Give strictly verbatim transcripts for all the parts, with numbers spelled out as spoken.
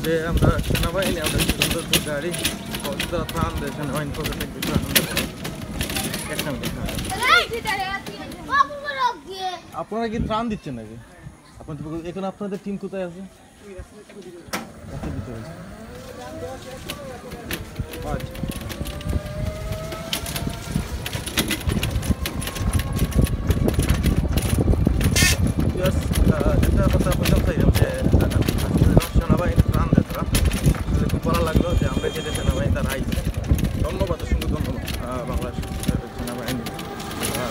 যে আমরা সেনাবাহিনী, আমরা সুন্দর গাড়ি, কতটা ত্রাণ দেয় সেনাবাহিনী, কতটা কি ত্রাণ দেয়। একটা মিনিট। আপনারা কি ত্রাণ দিচ্ছেন নাকি? আপনাদের, এখন আপনাদের টিম কোথায় আছে? আচ্ছা, দিতে হবে। আচ্ছা। Yes, আহ, যেটা কথা বলতাম চাইলাম যে, আহ, আজকে সেনাবাহিনী ত্রাণ দেয় তারা। আসলে খুব ভালো লাগলো যে আমরা যে সেনাবাহিনী তারা আইছে। ধন্যবাদ, অসংখ্য ধন্যবাদ, আহ, বাংলাদেশ সেনাবাহিনী। তারা,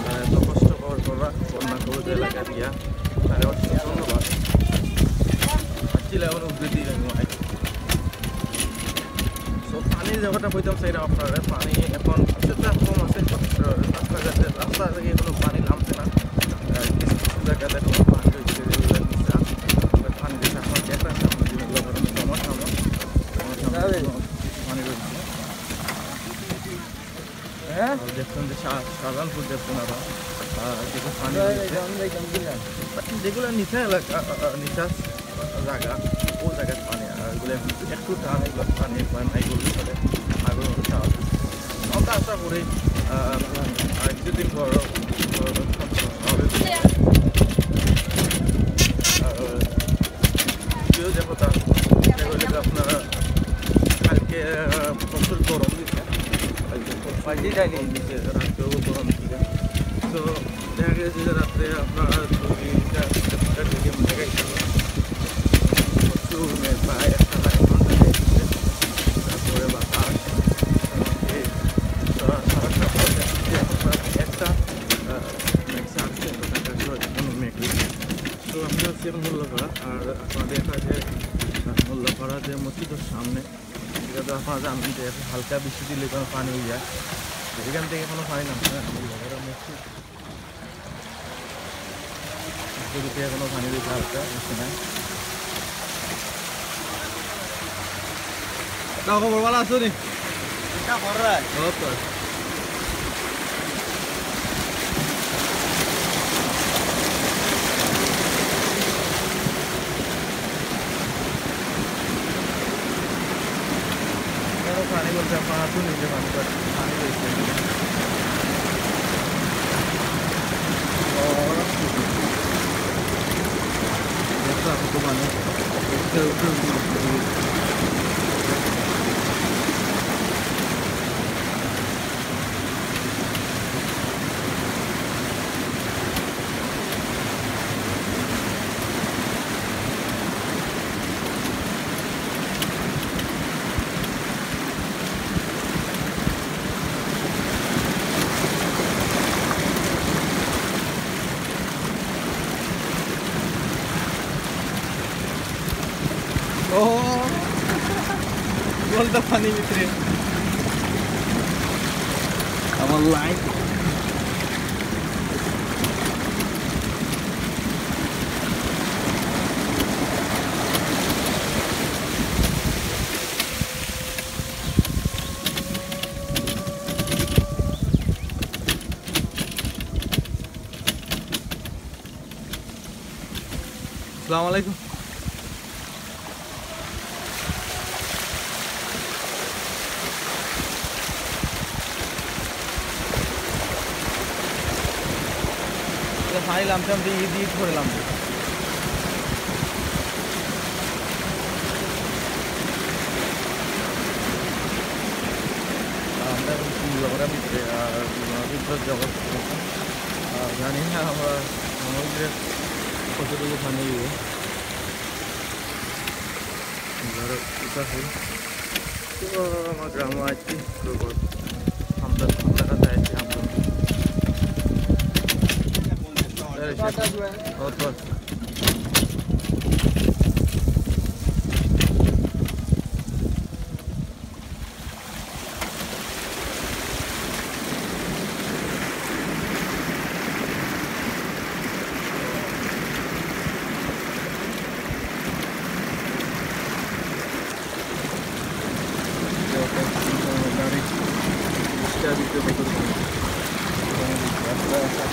তারা এত কষ্ট কর-, করা, বন্যা কবলিত এলাকা দিয়া। তারা অসংখ্য ধন্যবাদ। আসলে এখন উদ্বৃত্তি হয়। So, পানির ব্যাপারটা কইতাম চাইলাম আপনারা, পানি এখন কিছুটা কম আছে, but, আহ, রাস্তাঘাটে, রাস্তা থেকে কোনো পানি নামছে না। আহ, কিছু কিছু জায়গাতে কোনো পানি রয়েছে, যেগুলো নিচে আছে। But পানি দিচ্ছে, আপনারা দেখেন, আপনারা যেগুলো করেন, আমার সামনে, আমার সামনে কোনো পানি রয়েছে না। হ্যাঁ? আর দেখছেন যে শাহ-, শাহজাহানপুর দেখছেন আরো, আহ, যেগুলো পানি রয়েছে। যেগুলো নিচে এলাকা, আহ, আহ, নিচে জায়গা, ও জায়গার পানি, আর এগুলো একটু টান, এগুলো পানি একবার নাই বললে চলে। আর ওগুলো চাওয়া। আমরা আশা করি, আহ, আর কিছুদিন পর, পর হবে। আর, আহ, প্রিয় দেবতা, এটা হইলে যে আপনারা কালকে, আহ, প্রচুর গরম দিচ্ছে। কালকে প্রচুর গরম দিচ্ছে, রাত্রেও গরম দিচ্ছে। তো দেখা গেছে যে রাত্রে আপনারা দুই, চার, পাঁচটা টেলিগ্রাম লাগাইছিল। প্রচুর মেঘ, প্রায় একটা না এক ঘন্টা মেঘ দিচ্ছে। তারপরে বাতাস, মোটামুটি সারা, সারা সপ্তাহ এখন প্রায় একটা, আহ, মেঘ ছাড়ছে, তো ঢাকা শহরে কোনো মেঘ নেই। তো আমরা আছি এখন মোল্লাপাড়া, আর আপনাদের কাছে, আহ, মোল্লাপাড়া যে মসজিদের সামনে, এটা তো আপনারা জানেন যে এখন হালকা বৃষ্টি দিলে কোনো পানি হয়ে যায়, তো এখান থেকে কোনো পানি নামছে না। মোল্লাপাড়া মসজিদ যদি এখনো পানি দিতে হালকা, বুঝতে নাই। তা খবর ভালো আছো নি? ও তো। আরো পানি বলতে আপনারা তো নিজে পানি পাচ্ছেন, পানি রয়েছে। দেখো, আমি তো মানে উঠে উঠে উঠে উঠে উঠে। ও, বলতে পানি ভিতরে। আমার লাইন। আসসালামু আলাইকুম। পানি লামতাম দিয়ে, দিয়ে করে লামতাম। আমরা এখন মোল্লাপাড়ার ভিতরে, আর মোল্লাপাড়ার ভিতরে যাওয়ার সময়, আর জানি না আমরা সমুদ্রে কতটুকু পানি দিব। ধরো, এটা হল তো আমার গ্রামে আছি, তো আমরা, আমরা কাছে আছি, আমরা। এই সে, কত আছে? গাড়ি স্টার্ট দিতে কত সময়? রাস্তা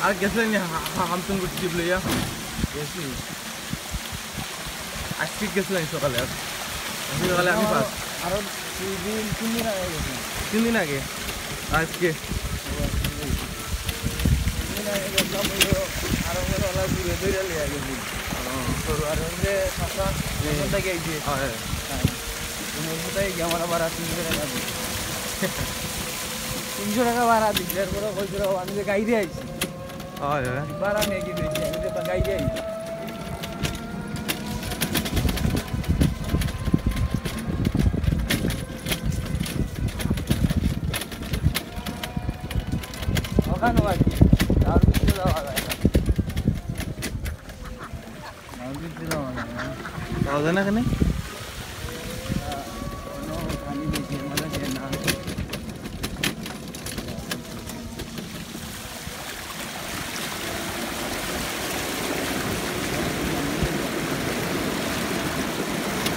আর গেছিলেন নি হা-, হা-, হামতুন গুটি টিপ লইয়া? গেছি। আজকে গেছিলেন সকালে আর? আজকে সকালে আমি first। আরো দুই দিন, তিন দিন আগে গেছিলাম। তিন দিন আগে? আজকে? তিন দিন আগে গেছিলাম, ওই যে আরো বড় ওলা ঘুরে ধরে লিয়ে গেছি। ও। সরু আর ওই যে কাঁচা, হুম। ওখান থেকে এই যে। হ্যাঁ। হ্যাঁ। ওই কোথায় গিয়ে আমার ভাড়া তিনশো টাকা দিই। তিনশো টাকা ভাড়া দিই, এরপরে কইছিল, "আমি যে গাড়ি দিয়ে আইছি।" হয়, হয়। বারা নেই কি বেশি, আমি তো টাকাই যাই। ওখানে আর কি, তার ভিতরে যাওয়া যায় না। তার ভিতরে যাওয়া যায় না। যাওয়া যায় না কেনে? কোনো পানি বেশি, মানে, যে না।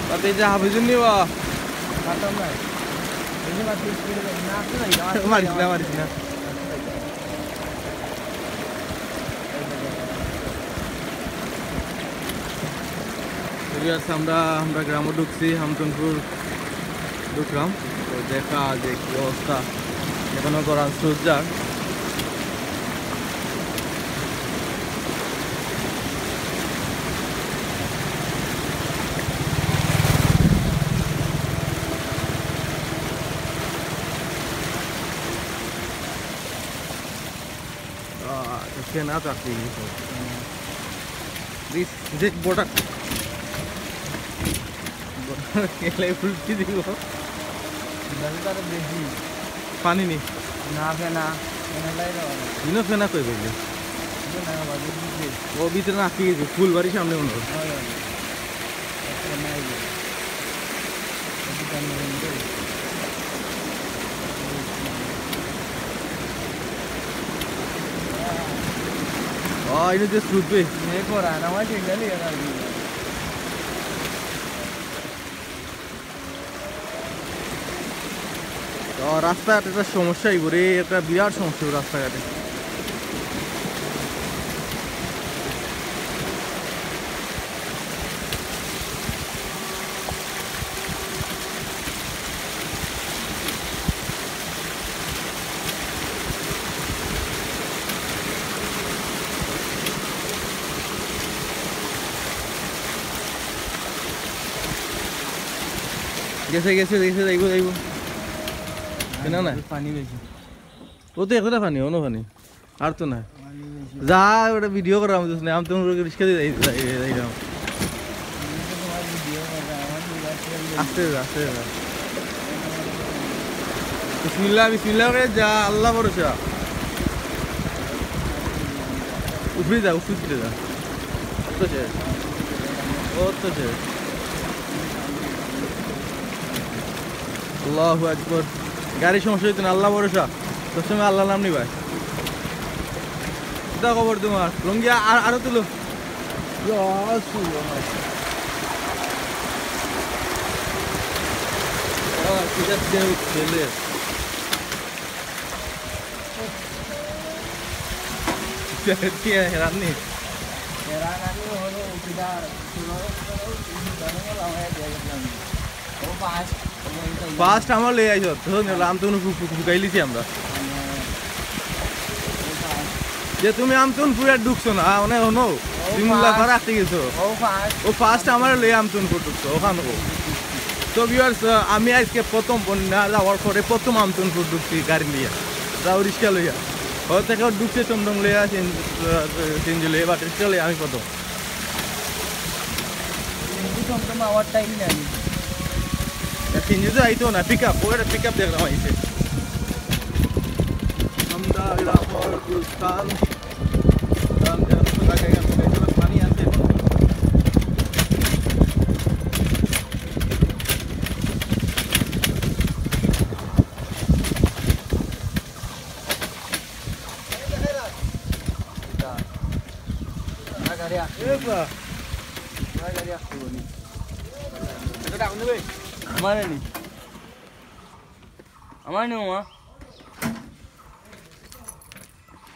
তাতে এই যে হাফিজুর নিবা। মারতাম না। বেশি মারতে speed এ না, আসতে নাই, না, আসতে নাই, মারিস না, আমার মারিস না। Viewers, আমরা, আমরা গ্রামও ঢুকছি, হামতুনপুর ঢুকলাম। তো দেখা যে কি অবস্থা, এখনো গরম সূর্য আর আহ, সে না চাকরি। This, this border। গেলে উল্টি দিব। গেলে তো আরো বেশি। পানি নি? না, ফেনা। ফেনা লাই দাও না। ইনো ফেনা কই পাইলে? ইনো না, বাজে দিছে। ও ভিতরে না, আটকে গেছে। ফুলবাড়ির সামনে মনে হয়। হয়, হয়। আচ্ছা, নাই গো। ও, ইনো যে স্রোত বে। এ করা, না হয় ঠিক আছে, এ করা। তো রাস্তাঘাটে একটা সমস্যা অইবো রে, একটা বিরাট সমস্যা অইবো রাস্তাঘাটে। গেছে, গেছে, গেছে, যাইবো, যাইবো। না, না। পানি বেশি। ও তো একটা পানি, অন্য পানি। আর তো না। পানি বেশি। যা, ওটা ভিডিও করার মতো না, আমি তো রিক্সা দিয়া যাই, যাই, যাই, যাই। আস্তে যা, আস্তে যা। বিসমিল্লাহ, বিসমিল্লাহ করে যা, আল্লাহ ভরসা। উপরে যা, উপরে যা। ও তো শেষ। ও তো শেষ। আল্লাহু আকবার। গাড়ির সমস্যা অইতো না, আল্লাহ ভরসা। সবসময় আল্লাহর নাম নিবায়। কিতা খবর তুমার? লুঙ্গি আ-, আরো তুলো। ইয়া, আসু, আমার। আহ, কিতা ঢেউ খেলে। কিতা, কিতা হেরান নি? হেরান আমি হলো কিতা, ও first। First আমার লই আইছো, তো নিলাম তো ফু-, ফু-, ফুকাইলিছি আমরা। যে তুমি আমতুনপুরে ঢুকছো না, মানে হনো, তুমি মুল্লাপাড়া আটকে গেছো। ও first। ও first আমার লই আমতুনপুর ঢুকছো, ওখান ও। তো viewers, আহ, আমি আজকে প্রথম বন্যা যাওয়ার পরে প্রথম আমতুনপুর ঢুকছি গাড়ি লইয়া, যাও রিক্সা লইয়া। ও থেকে ঢুকছে টমটম লইয়া, সিএন-, আহ, সিএনজি লইয়া, but রিক্সা লইয়া আমি প্রথম। সিএনজি টমটম আওয়ার time নাই। না, সিএনজি তো আইতো না, pickup, ও একটা pickup দেখলাম আইছে। আমরা এরকম গুলিস্তান, গুলিস্তান এরকম জায়গায় গেছে, এখানে পানি আছে। আমার নি। আমার নি, মামা।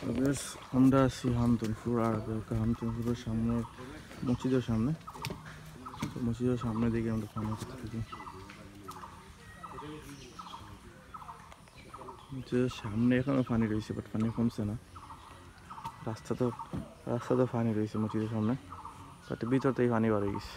তো বেশ, আমরা আছি হামতনপুর, আর হামতনপুরের সামনে, মসজিদের সামনে। তো মসজিদের সামনে দেখি আমরা পানি উঠতে থাকি। যে সামনে এখনো পানি রয়েছে, বাট পানি কমছে না। রাস্তা তো, রাস্তা তো পানি রয়েছে মসজিদের সামনে, বাট ভিতর থেকে পানি বার হয়ে গেছে।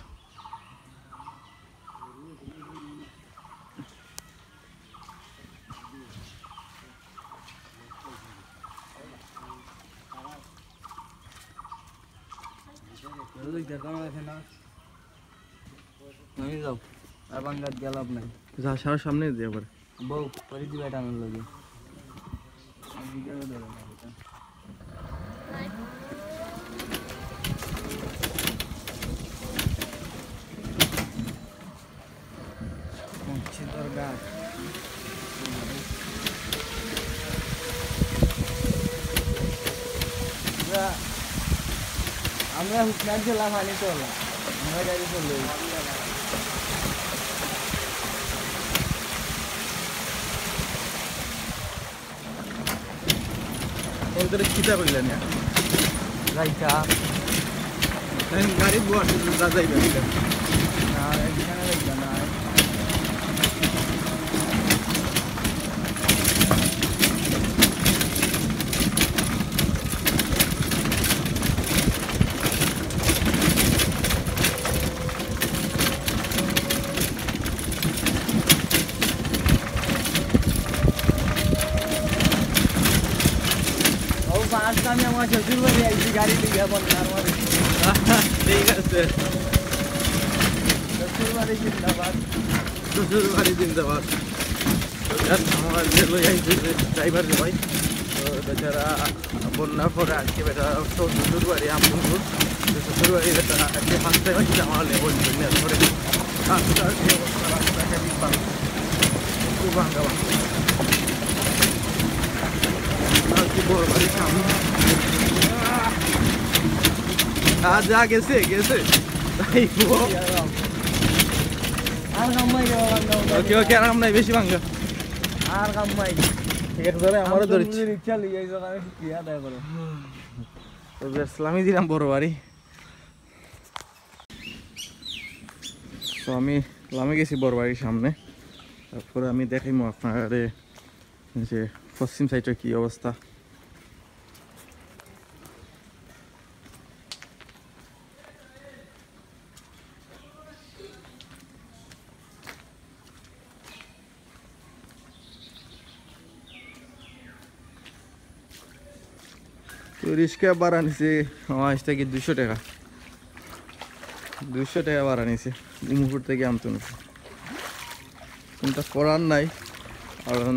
আমি যাও, আর বাঙ্গাত গেলাম নাই। যা, সারা সামনে দিয়ে আবার। বউ, পরে দিবা টানার লগে। মসজিদর গাছ। আমরা, আমরা হুকনার জেলা পানি চলা, আমরা গাড়ি চলে। কোন করে কিতা কইলা না? রাইতা। তাই গাড়ি বুয়া যা যাইবে। না, এখানে রাইতা না। ও, পাঁচ আমি আমার শ্বশুর বাড়ি আইছি, গাড়ি লিখে বল, আমার ঠিক আছে। শ্বশুর বাড়ি জিন্দাবাদ। শ্বশুর বাড়ি জিন্দাবাদ। তো just আমার যে লই আইছে যে ড্রাইভার যে ভাই, তো বেচারা বন্যার পরে আজকে বেচারা তো শ্বশুর বাড়ি আমরপুর, তো শ্বশুর বাড়ি বেচারা আজকে ফার্স্ট টাইম আসছে আমার লেভেল করে। রাস্তার যে অবস্থা, রাস্তা হেভি খারাপ, খুব ভাঙ্গা ভাঙ্গা। আর কি বড় বাড়ির সামনে। আর যা গেছে, গেছে। তাই ও। আর কাম নাই রে বাবা, কাম নাই। ওকে, ওকে, আর কাম নাই, বেশি ভাঙ্গা। আর কাম নাই। এক ধরে আমারও ধরেছি। রিক্সা লই আইছো, আমি কি আর দেয় করো। তো বেশ, লামি দিলাম বড় বাড়ি। তো আমি লামে গেছি বড় বাড়ির সামনে। তারপরে আমি দেখাইমু আপনারে যে পশ্চিম সাইডের কি অবস্থা। তো রিক্সা ভাড়া নিছে আমার কাছ থেকে দুইশো টাকা, দুইশো টাকা ভাড়া নিছে উমরপুর থেকে আমতনপুর। কোনটা করার নাই, কারণ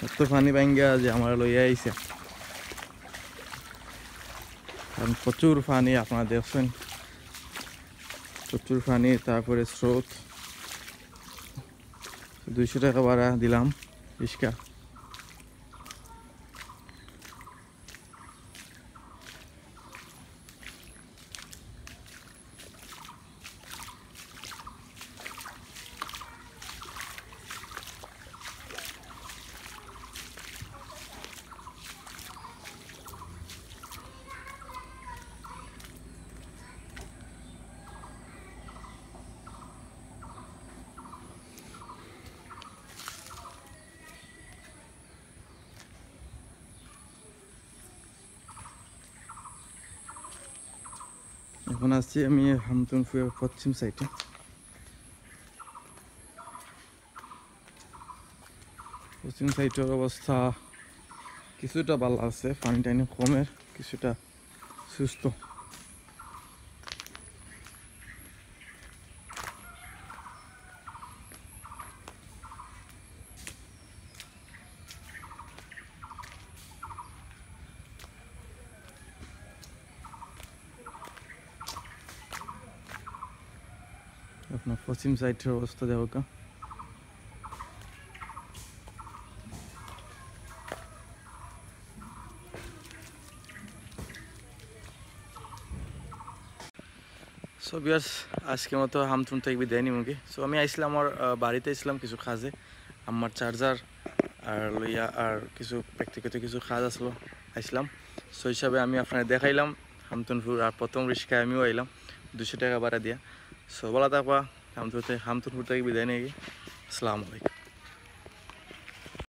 এত পানি ভাঙ্গা যে আমার লইয়া আইছে, কারণ প্রচুর পানি আপনারা দেখছেন, প্রচুর পানি, তারপরে স্রোত। দুইশো টাকা ভাড়া দিলাম রিক্সা। এখন আছি আমি হামতনপুরের পশ্চিম সাইডে। পশ্চিম সাইডের অবস্থা কিছুটা ভালো আছে, পানি টানি কমের, কিছুটা সুস্থ। আপনার পশ্চিম সাইডের অবস্থা দেখো কা। So viewers, আজকের মতো হামতন থেকে বিদায় নিমুগি। So আমি আইছিলাম আমার, আহ, বাড়িতে আইছিলাম কিছু কাজে, আমার চার্জার আর লইয়া আর কিছু ব্যক্তিগত কিছু কাজ আসলো, আইছিলাম। সো হিসাবে আমি আপনারে দেখাইলাম হামতনপুর, আর প্রথম রিক্সায় আমিও আইলাম দুইশো টাকা ভাড়া দিয়া। সো ভালা থাকবা, হামতনপুর থাকি, হামতনপুর থাকি বিদায় নিয়ে গিয়ে আসসালামু আলাইকুম।